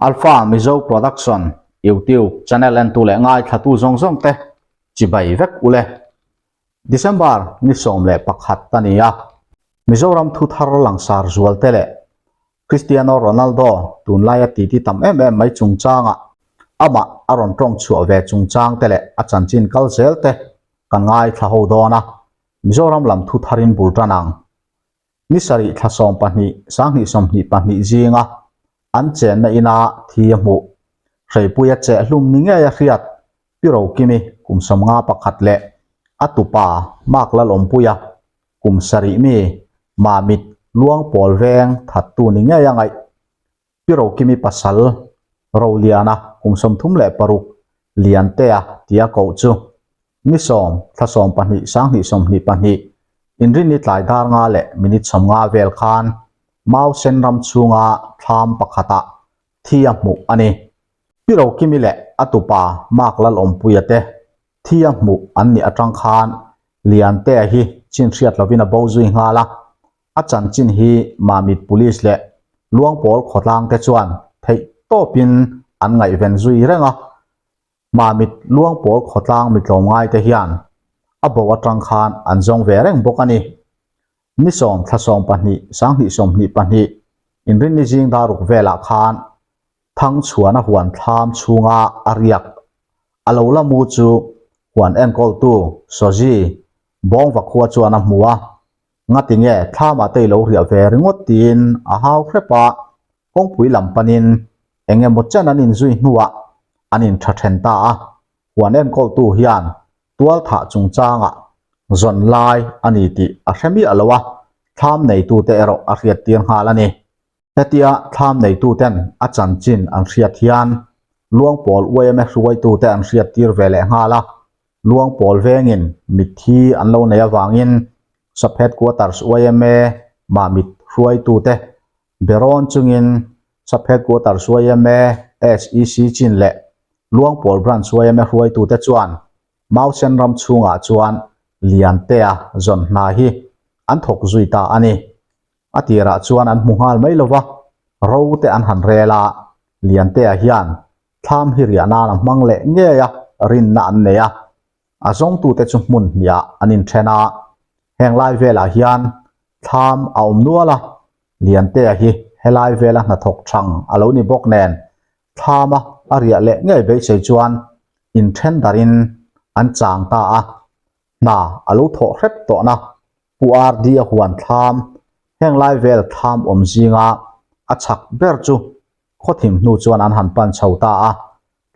Alpha Mizo Production YouTube channel entu leh ngaithlatu zawng zawng te chibai vek ule. December ni 11 a ni a, Mizoram thu thar langsar zual te leh Cristiano Ronaldo tunlaia titi tam em em mai chungchanga amah a rawn tawng chhuah ve chungchang te leh a chanchin kal zel te kan ngaithla ho dawn a, Mizoram lam thu tharin bul tan ang. Ni sarih thla 12, 2022 zinga an chenna ina thi a hmuh. Hreipuia chehhlum ni ngei a hriat Pi Rokimi kum 51 leh a tupa Mark Lalawmpuia kum sarih mi Mamit Luangpawl veng thattu ni ngei a ngaih. Pi Rokimi pasal Roliana kum 36 Liantea tia koh chu ni 10 thla 12 2022 inrinni tlai dar nga leh minute 50 vel khan Mau Sen ram chhunga thlam pakhatah thi a hmuh a ni. Pi Rokimi leh a tupa Mark Lalawmpuia te thi a hmuh an nih atang khan Liantea hi chin hriat lovin a bo zui nghal a, a chanchin hi Mamit Police leh Luangpawl khawtlang te chuan theih tawpin an ngaihven zui reng a. Mamit Luangpawl khawtlang mitlawmngai te hian a bo atang khan an zawng ve reng bawk a ni. Ni 10 thla 12 2022 inrinni zing daruk velah khan Thangchhuana huan thlam chhunga a riak a lo la mu chu huan enkawltu Sawzi Bawngva khua chuan a hmu a, ngatinge thlamah te i lo riah ve ringawt tiin a hau hrep a, kawngpui lam panin eng emaw chen an inzui hnuah an intha then ta a, huan enkawltu hian tual thah chungchangah zawn lai a ni tih a hre miah lo a, thlam neitute erawh a hriattir nghal a ni. Hetia thlam neituten a chanchin an hriat hian Luangpawl YMA hruaitute an hriattir ve leh nghal a, Luangpawl vengin mitthi an lo nei avangin Sub Headquarters YMA Mamit hruaitute berawn chungin Sub Headquarters YMA SEC chin leh Luangpawl Branch YMA hruaitute chuan Mausen ram chhungah chuan Liantea zawn hna hi an thawk zui ta a ni. A tirah chuan an hmu nghal mai lova, ro te an han rel a, Liantea hian thlam hi riah nan a hmang leh ngei a, rinna an nei a. A zawngtute chu hmun hniah an inthen a, heng lai velah hian thlam a awm nual a, Liantea hi helai vela hnathawk thang a lo ni bawk nen thlama a riah leh ngei beisei chuan inthen darin an chang ta a, hna a lo thawh hrep tawhna Pu RD a huan thlam, heng lai vel thlam awm zinga a chhak ber chu khawthim hnu chuan an han pan chho ta a,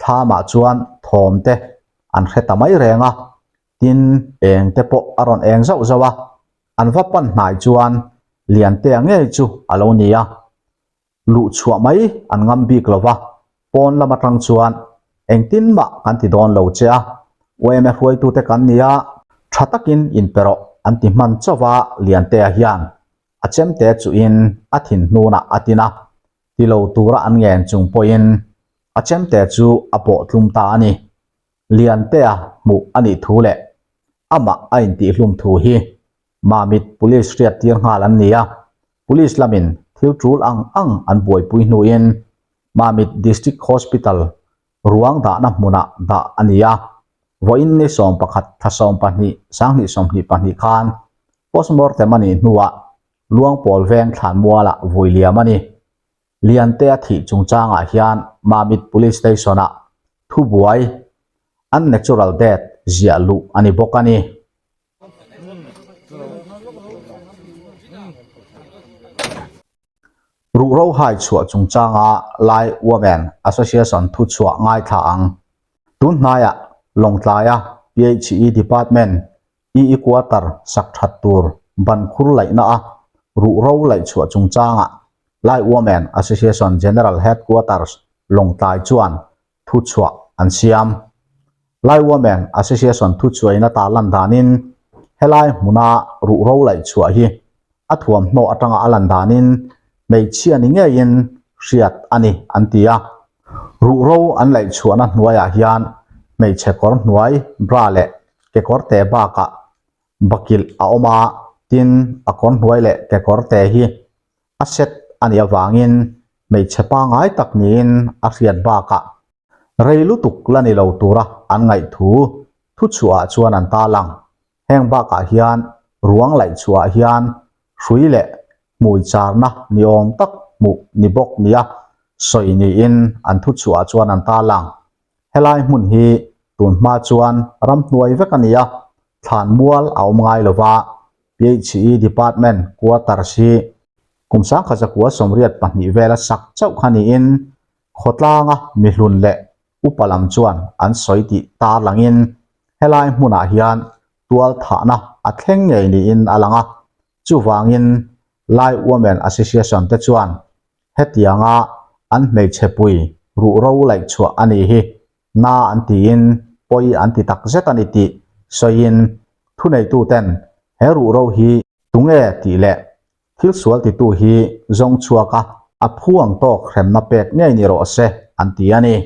thlamah chuan thawm te an hre ta mai reng a, tin eng te pawh a rawn eng zauh zauh a, an va pan hnai chuan Liantea ngei chu a lo ni a. Luh chhuah mai an ngam bik lo va, pawn lam atang chuan engtin mah kan ti dawn lo che a, YMA hruaitute kan ni a, tha takin inpe rawh an ti hman chauh a, Liantea hian a chemte chuhin a thin hnunah a tin a, ti lo tura an ngen chung pawhin a chemte chu a pawh tlum ta a ni. Liantea hmuh a nih thu leh amah a intihhlum thu hi Mamit Police hriattir nghal an ni a, Police lamin thil tul ang ang an buaipui hnuin Mamit District Hospital ruang dahna hmunah dah a ni a, vawiin ni 11 thla 12 2022 khan postmortem a nih hnuah Luangpawl veng thlanmualah vui liam a ni. Liantea thih chungchangah hian Mamit Police Station-ah thubuai unnatural death ziah luh a ni bawk a ni. Ruhro hai chhuah chungchanga Lai Women Association thuchhuah ngaithla ang. Tun hnaiah Lawngtlaia PHE Department EE Quarter sak that tur ban khur laihna a ruhro laih chhuah chungchanga Lai Women Association General Headquarters Lawngtlai chuan thuchhuah an siam. Lai Women Association thuchhuahin a tarlan danin helai hmuna ruhro laih chhuah hi a thuamhnaw atanga a lan danin hmeichhia ni ngeiin hriat a ni an ti a. Ruhro an laih chhuahna hnuaiah hian hmeichhe kawr hnuai bra leh kekawr te bakah bakilh a awm a, tin a kawr hnuai leh kekawr te hi a set a nih avangin. hmeichhe pangngai tak niin a hriat bakah rei lutuk la ni lo tura an ngaih thu thuchhuahah chuan an tarlang. Heng bakah hian ruang laih chhuahah hian hrui leh hmui charna ni awm tak hmuh ni bawk nia sawi niin an thuchhuahah chuan an tarlang. Helai hmun hi tun hma chuan ramhnuai vek a ni a, thlan mual a awm ngai lo va, PHE Department quarters hi kum 1982 vela sak chauh kha niin khawtlanga mihlun leh upa lam chuan an sawi tih tarlangin helai hmunah hian tual thahna a thleng ngei niin a lang a, chuvangin Lai Women Association te chuan hetianga an hmeichhe pui ruhro laih chhuah a nih hi na an tiin pawi an ti tak zet a ni tih sawiin thuneituten he ruhro hi tunge tih leh thil sual titu hi zawng chhuak a, a phu ang tawk hremna pek ngei ni rawh se an ti a ni.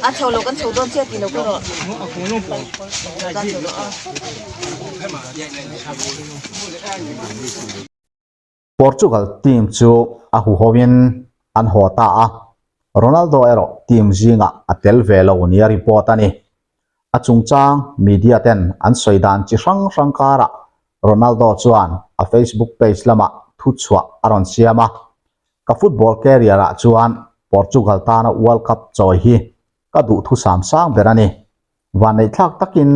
A chho lo kan chho dawn chiah tih lo ka rawh kan chho lo a. Portugal team chu a huhoin an haw ta a, Ronaldo erawh team zingah a tel ve lo nia report a ni. A chungchang media ten an sawi dan chi hrang hrang karah Ronaldo chuan a Facebook page lamah thuchhuah a rawn siam a, Ka football career ah chuan Portugal tana World Cup chawi hi ka duhthusam sang ber a ni. Vanneihthlak takin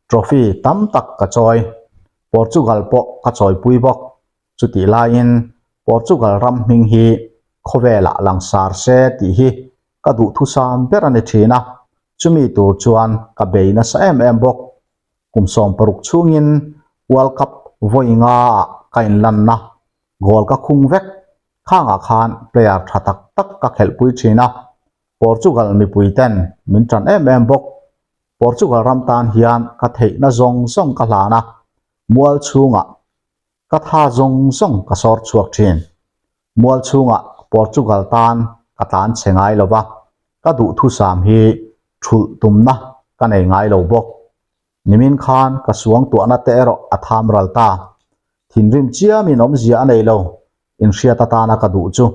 trophy tam tak ka chawi. Portugal pawh ka chawipui bawk. Chutih laiin Portugal ram hming hi khawvelah langsar se tih hi ka duhthusam ber a ni thin a, chumi tur chuan ka bei nasa em em bawk. Kum 16 chhungin World Cup vawi nga ah ka inlanna goal ka khung vek. Khangah khan player tha tak tak ka khelhpui thin a, Portugal mipui ten min tan em em bawk. Portugal ram tan hian ka theihna zawng zawng ka hlan a, mual chhungah ka tha zawng zawng ka sawr chhuak thin. Mual chhungah Portugal tan ka tlan chhe ngai lo va, ka duhthusam hi thulh tumna ka nei ngai lo bawk. Nimin khan ka suang tuahna te erawh a tham ral ta. Thinrim chiamin awmzia a nei lo, inhriat atana ka duh chu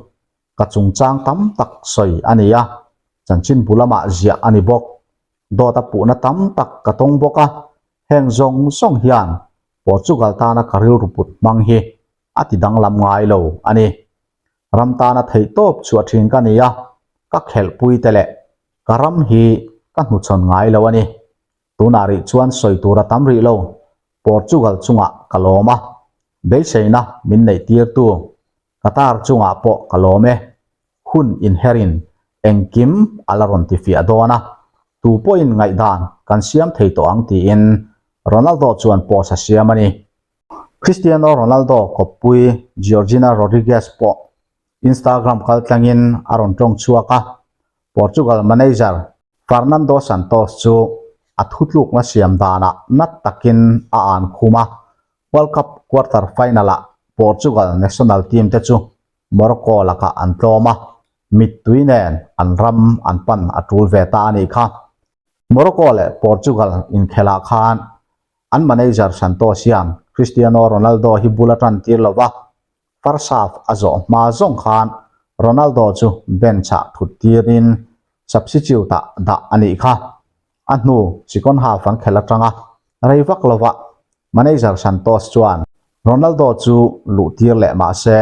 ka chungchang tam tak sawi a ni a, chanchinbu lamah ziah a ni bawk. Dawt a puhna tam tak ka tawng bawk a, heng zawng zawng hian Portugal tana ka rilru put hmang hi a ti danglam ngai lo a ni. Ram tana theihtawp chhuah thin ka ni a, ka khelhpui te leh ka ram hi ka hnuchhawn ngai lo a ni. Tunah rih chuan sawi tur a tam rih lo, Portugal chungah ka lawm a, beiseina min neih tirtu Qatar chungah pawh ka lawm e. Hun inherin engkim a la rawn tifiah dawn a, tu pawhin ngaihdan kan siam thei tawh ang tiin Ronaldo chuan post a siam a ni. Cristiano Ronaldo kawppui Georgina Rodriguez pawh Instagram kaltlangin a rawn tawng chhuak a, Portugal manager Fernando Santos chu a thutlukna siam danah nat takin a an khum a, World Cup quarter final-ah Portugal national team te chu Morocco lakah an tlawm a, mittui nen an ram an pan a tul ve ta a nih kha. Morocco leh Portugal inkhelah khan an manager Santos hian Cristiano Ronaldo hi bul a tan tir lo va, First half a zawh hma zawng khan Ronaldo chu bench ah thut tirin substitute ah dah a nih kha. A hnu second half an khelh atanga rei vak lovah manager Santos chuan Ronaldo chu luh tir leh mah se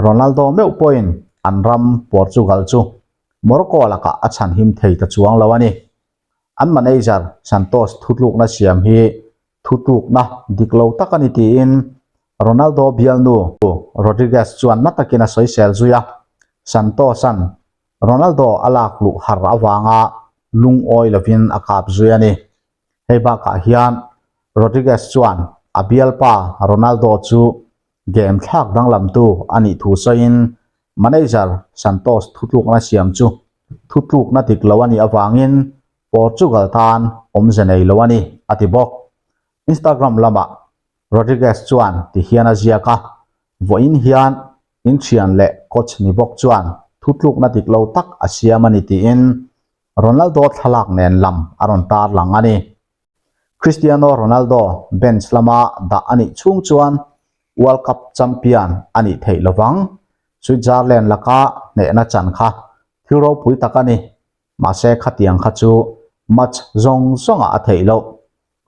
Ronaldo meuh pawhin an ram Portugal chu Morocco lakah a chhanhim thei ta chuang lo a ni. An manager Santos thutlukna siam hi thutlukna dik lo tak a ni tiin Ronaldo bialnu Rodriguez chuan na takin a sawisel zui a, Santos-a'n Ronaldo a lak luh har avanga lungawi lovin a kap zui a ni. Hei bakah hian Rodriguez chuan a bialpa Ronaldo chu game thlak danglamtu a nih thu sawiin manager Santos thutlukna siam chu thutlukna dik lo a nih avangin Portugal tan awmze nei lo a ni, a ti bawk. Instagram lamah Rodriguez chuan ti hian a ziak a, Vawiin hian inthian leh coach ni bawk chuan thutlukna dik lo tak a siam a ni tiin Ronaldo thlalak nen lam a rawn tarlang a ni. Cristiano Ronaldo bench lama dah a nih chhung chuan World Cup champion a nih theih lovang. Switzerland laka hnehna chan kha thil ropui tak a ni. Mahse khatiang kha chu match zawng zawngah a theih loh.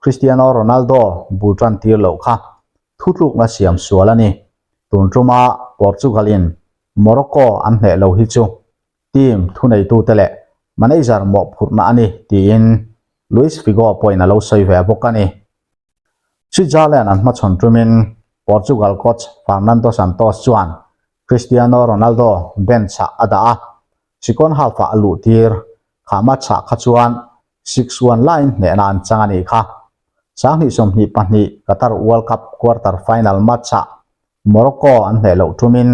Cristiano Ronaldo bul tan tir loh kha thutlukna siam sual a ni. Tun tuma Portugal-in Morocco an hneh lo hi chu team thuneitute leh manager mawhphurhna a ni tiin Luis Figo pawhin a lo sawi ve bawk a ni. Switzerland an hmachhawn tumin Portugal coach Fernando Santos chuan Cristiano Ronaldo bench-ah a dah a, second half-ah a luhtir. Kha match-ah kha chuan 6-1 laiin hnehna an chang a nih kha. 2022 Qatar World Cup quarter final match-ah Morocco an hneh loh tumin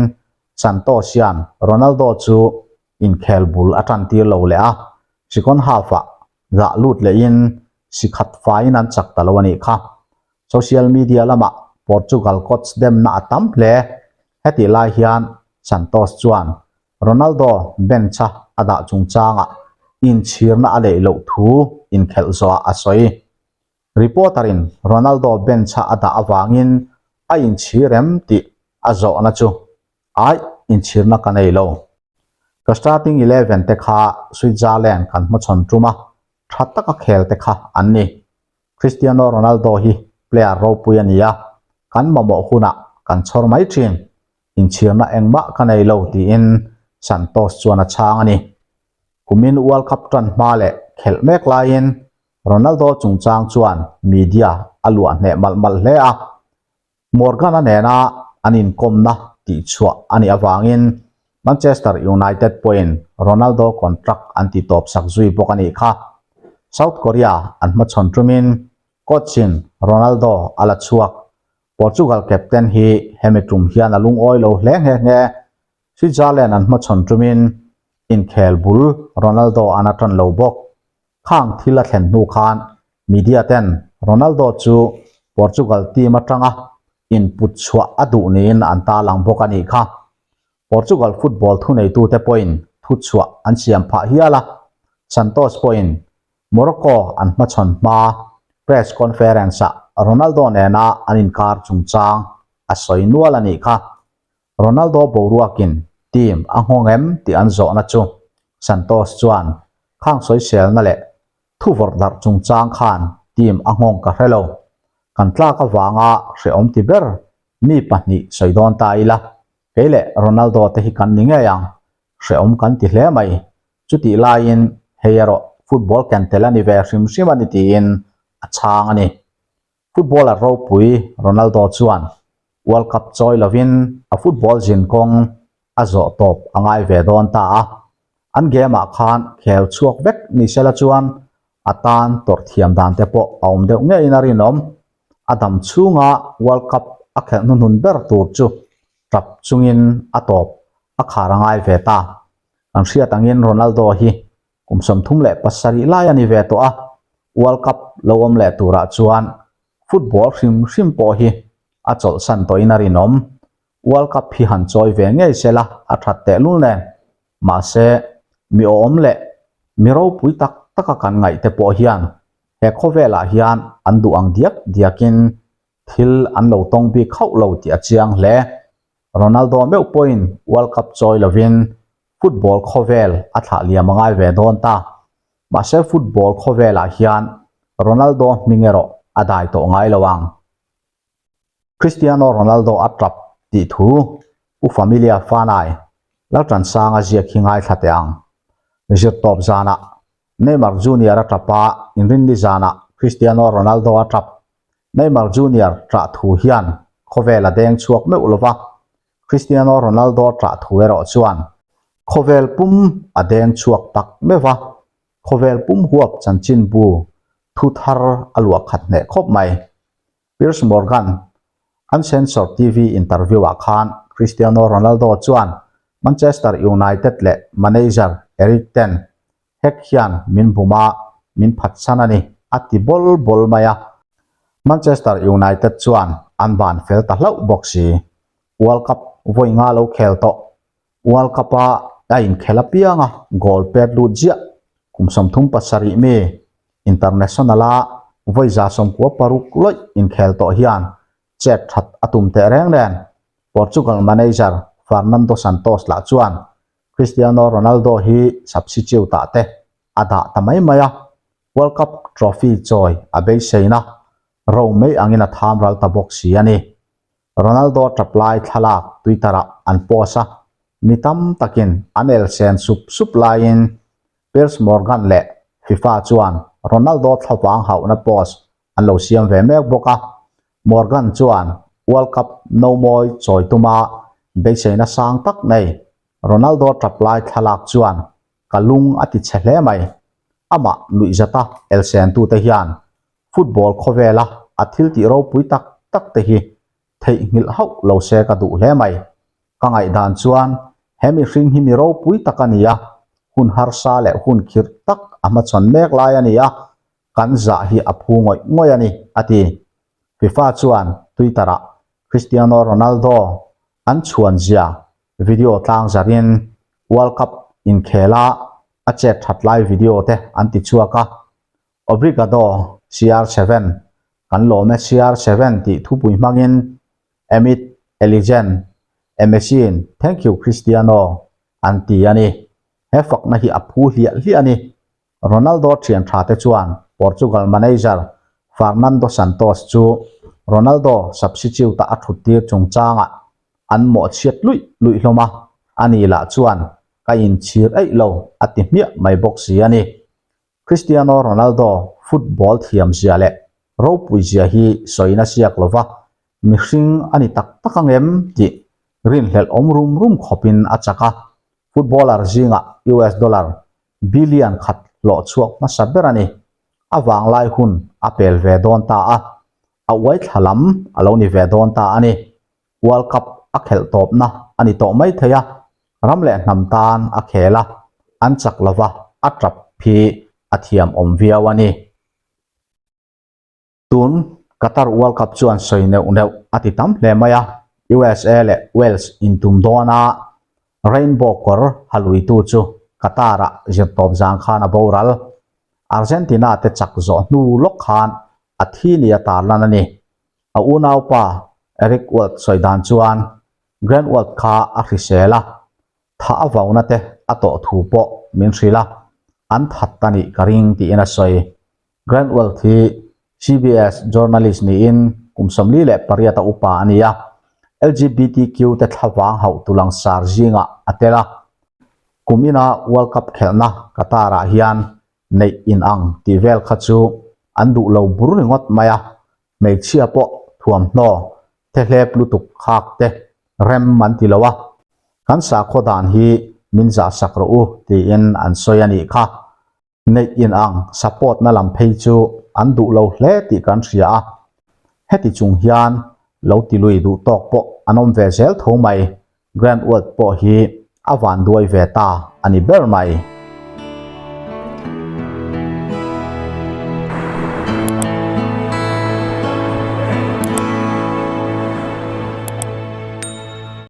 Santos hian Ronaldo chu inkhel bul a tan tir lo leh a, second half-ah dah lut lehin si khat faiin an chak ta lo a nih kha. Social media lamah Portugal coach demna a tam hle. Hetih lai hian Santos chuan Ronaldo bench-a a dah chungchangah inchhirna a neih loh thu inkhelh zawhah a sawi. Reporter-in Ronaldo bench-a a dah avangin a inchhir em tih a zawhna chu, Aih, inchhirna ka nei lo. Ka starting eleven te kha Switzerland kan hmachhawn tum a, tha taka khel te kha an ni. Cristiano Ronaldo hi player ropui a ni a, kan mamawh hunah kan chhawr mai thin. Inchhirna engmah ka nei lo tiin Santos chuan a chhang a ni. Kumin World Cup tan hma leh khelh mek laiin Ronaldo chungchang chuan media a luah hneh malh malh hle a, Morgan-a nena an inkawmna tihchhuah a nih avangin Manchester United pawhin Ronaldo contract an titawp sak zui bawk a nih kha. South Korea an hmachhawn tumin coach-in Ronaldo a la chhuak. Portugal captain hi hemi tum hian a lungawi lo hle nghe nghe. Switzerland an hmachhawn tumin inkhel bul Ronaldo an a tan lo bawk. Khang thil a thlen hnu khan media ten Ronaldo chu Portugal team atanga input chhuah a duh niin an tarlang bawk a nih kha. Portugal football thuneitute pawhin thuchhuah an siam phah hial a, Santos pawhin Morocco an hmachhawn hma press conference-ah Ronaldo nena an inkar chungchang a sawi nual a nih kha. Ronaldo boruakin team a nghawng em tih an zawhna chu Santos chuan khang sawiselna leh thu vawrh darh chungchang khan team a nghawng ka hre lo. Kan tlak avanga hrehawm ti ber mi pahnih sawi dawn ta ila, kei leh Ronaldo te hi kan ni ngei ang, hrehawm kan ti hle mai. Chutih laiin hei erawh football ken tel a ni ve hrim hrim a ni tiin a chhang a ni. Footballer ropui Ronaldo chuan World Cup chawi lovin a football zin kawng a zawh tawp a ngai ve dawn ta a, an game ah khan khel chhuak vek ni sela chuan a tan tawrh thiam dan te pawh a awm deuh ngeiin a rinawm. A dam chhunga World Cup a khelh hnuhnun ber tur chu tap chungin a tawp a khar a ngai ve ta. Kan hriat angin Ronaldo hi Kum 37 lai a ni ve tawh a, World Cup lo awm leh turah chuan football hrim hrim pawh hi a chawlhsan tawhin a rinawm. World Cup hi han chawi ve ngei se la a that tehlul nen. Mahse, mi awm leh mi ropui tak taka kan ngaih te pawh hian he khawvelah hian an duh ang diak diakin thil an lo tawng bik hauh lo tih a chiang hle. Ronaldo meuh pawhin World Cup chawi lovin football khawvel a thlah liam a ngai ve dawn ta. Mahse football khawvelah hian Ronaldo hming erawh a dai tawh ngai lo ang. Cristiano Ronaldo a tap tih thu Pu Familia Fanai Laltansanga ziak hi ngaithla teh ang. Zirtawp zanah Neymar Junior a tap a, inrinni zanah Cristiano Ronaldo a tap. Neymar Junior ṭah thu hian khawvel a deng chhuak meuh lo va, Cristiano Ronaldo ṭah thu erawh chuan khawvel pum a deng chhuak tak meuh va, khawvel pum huap chanchinbu thu thar a luah khat hneh khawp mai. Piers Morgan, Uncensored TV interview-ah khan Cristiano Ronaldo chuan Manchester United leh manager Erik ten Hag hian min bum a, min phatsan a ni, a ti bawl bawl mai a. Manchester United chuan an ban fel ta hlauh bawk si. World Cup vawi nga lo khel tawh. World Cup-a a inkhel apianga goal pet lut ziah kum 37 mi International-a vawi 96 lawih inkhel tawh hian chet that a tum teh reng nen Portugal manager Fernando Santos lah chuan Cristiano Ronaldo hi substitute ah te a dah ta mai mai a, World Cup trophy chawi a beiseina ro mai angin a tham ral ta bawk si a ni. Ronaldo tap lai thlalak Twitter ah an post a, mi tam takin an el sen sup sup laiin Piers Morgan leh FIFA chuan Ronaldo thlavang hauhna post an lo siam ve mek bawk a. Morgan chuan World Cup no mawi chawi tuma beiseina sang tak nei Ronaldo tap lai thlalak chuan ka lung a ti chhe hle mai. Amah nuihzata elsen tute hian football khawvela a thil tih ropui tak tak te hi theihnghilh hauh lo se ka duh hle mai. Ka ngaihdan chuan he mihring hi mi ropui tak a ni a, hun harsa leh hun khirh tak a hmachhawn mek lai a ni a, kan zah hi a phu ngawih ngawih a ni, a ti. FIFA chuan Twitter-ah Cristiano Ronaldo an chhuan zia video tlang zarin World Cup inkhela a chet that lai video te an ti chhuak a. Obrigado CR7, kan lawm e CR7 tih thupui hmangin Emit Eligen, Emesi'n Thank you Cristiano an ti a ni. He fakna hi a phu hliah hliah a ni. Ronaldo thian tha te chuan Portugal manager Fernando Santos chu Ronaldo substitute-a a thut tir chungchangah an mawhchhiat luih luih hlawm a, ani lah chuan ka inchhir eih lo a ti hmiah mai bawk si a ni. Cristiano Ronaldo football thiam zia leh ropui zia hi sawina siak lova mihring a ni tak tak ang em tih rinhlelh awm rum rum khawpin a chak a, footballer zingah US dollar billion khat hlawh chhuak hmasa ber a ni. A vanglai hun a pel ve dawn ta a, a uai thla lam a lo ni ve dawn ta a ni. World Cup a khelh tawpna a ni tawh mai thei a, ram leh hnam tan a khel a, an chak lova a tap hi a thiam awm viau a ni. Tun Qatar World Cup chuan sawi neuh neuh a ti tam hle mai a, USA leh Wales intum dawn a, Rainbow kawr ha luitu chu Qatar-ah zirtawp zang khan a boral. Argentina te chak zawh hnu lawk khan a thi ni a tarlan a ni. A unaupa Eric Walt sawi dan chuan Grant Walt kha a hrisel a, tha a vauna te a tawh thu pawh min hrilh a, an that ta nih ka ring tiin a sawi. Grant Walt hi CBS journalist niin kum 48 a upa a ni a, LGBTQ te thlavang hauh tu langsar zingah a tel a. Kum ina World Cup khelhna Qatar-ah hian neih in ang tih vel kha chu an duh lo bur ringawt mai a, hmeichhia pawh thuamhnaw thehlep lutuk khak te rem an ti lo a, kan sakhaw dan hi min zah sak rawh u tiin an sawi a nih kha. Neih in ang support na lam phei chu an duh lo hle tih kan hria a, heti chung hian lo ti lui duh tawk pawh an awm ve zel tho mai, Grand World pawh hi a van duai ve ta a ni ber mai.